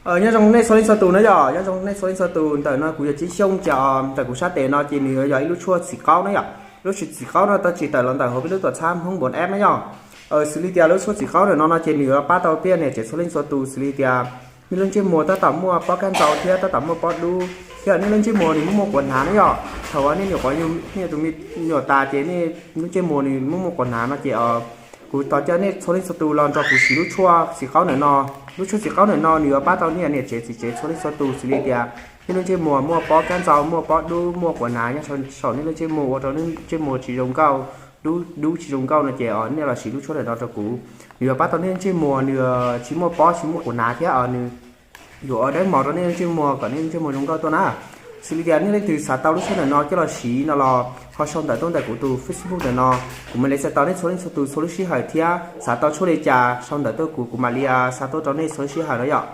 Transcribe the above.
Nyob zoo nej txhua leej txhua tus na yom, nyob zoo nej txhua leej txhua tus. Ntawm no kuv yog Txiv Xyooj, ces ntawm kuv sab tes no ces nws yog ib lub tshuaj txiv qaub na yom. Lub tshuaj txiv qaub no tau tsim tawm los ntawm hauv peb lub tuam txhab Hmoob Npam App na yom. Xws li tias lub tshuaj txiv qaub ntawm no no ces nws yuav pab tau nej niam tsev txhua leej txhua tus, xws li tias nej lub ntsej muag tab tom muaj pob kab ntxaus thiab tab tom muaj pob dub, thiab nej lub ntsej muag nws muaj muaj quas hnav na yom. Thaum uas nej nyuam qhuav, nej tus me nyuam tas ces nej lub ntsej muag nws muaj muaj quas hnav no ces kuv tos coj nej txhua leej txhua tus los nrog kuv siv lub tshuaj txiv qaub ntawm no. Lub tshuaj txiv qaub ntawm no nws yuav pab tau nej niam tsev txiv tsev txhua leej txhua tus, xws li tias nej lub ntsej muag muaj pob kab ntxaus, muaj pob dub, muaj quas hnav nyob saum nej lub ntsej muag ua rau nej lub ntsej muag tsis zoo nkauj, dub tsis zoo nkauj no ces nej los siv lub tshuaj ntawm no rau kuv. Nws yuav pab tau nej lub ntsej muag nws tsis muaj pob tsis muaj quas hnav thiab nws yuav ua dawb mos rau nej lub ntsej muag kom nej lub ntsej muag zoo nkauj tuaj na. Xws li tias nej leej twg xav tau lub tshuaj ntawm no coj los siv no los ho sau ntawv tuaj ntawm kuv tus Facebook ntawm no, kuv mam li xa tau nej txhua leej txhua tus txhua lub sij hawm thiab. Xav tau tshuaj li cas sau ntawv tuaj kuv, kuv mam li xa tuaj rau nej txhua lub sij hawm no yom.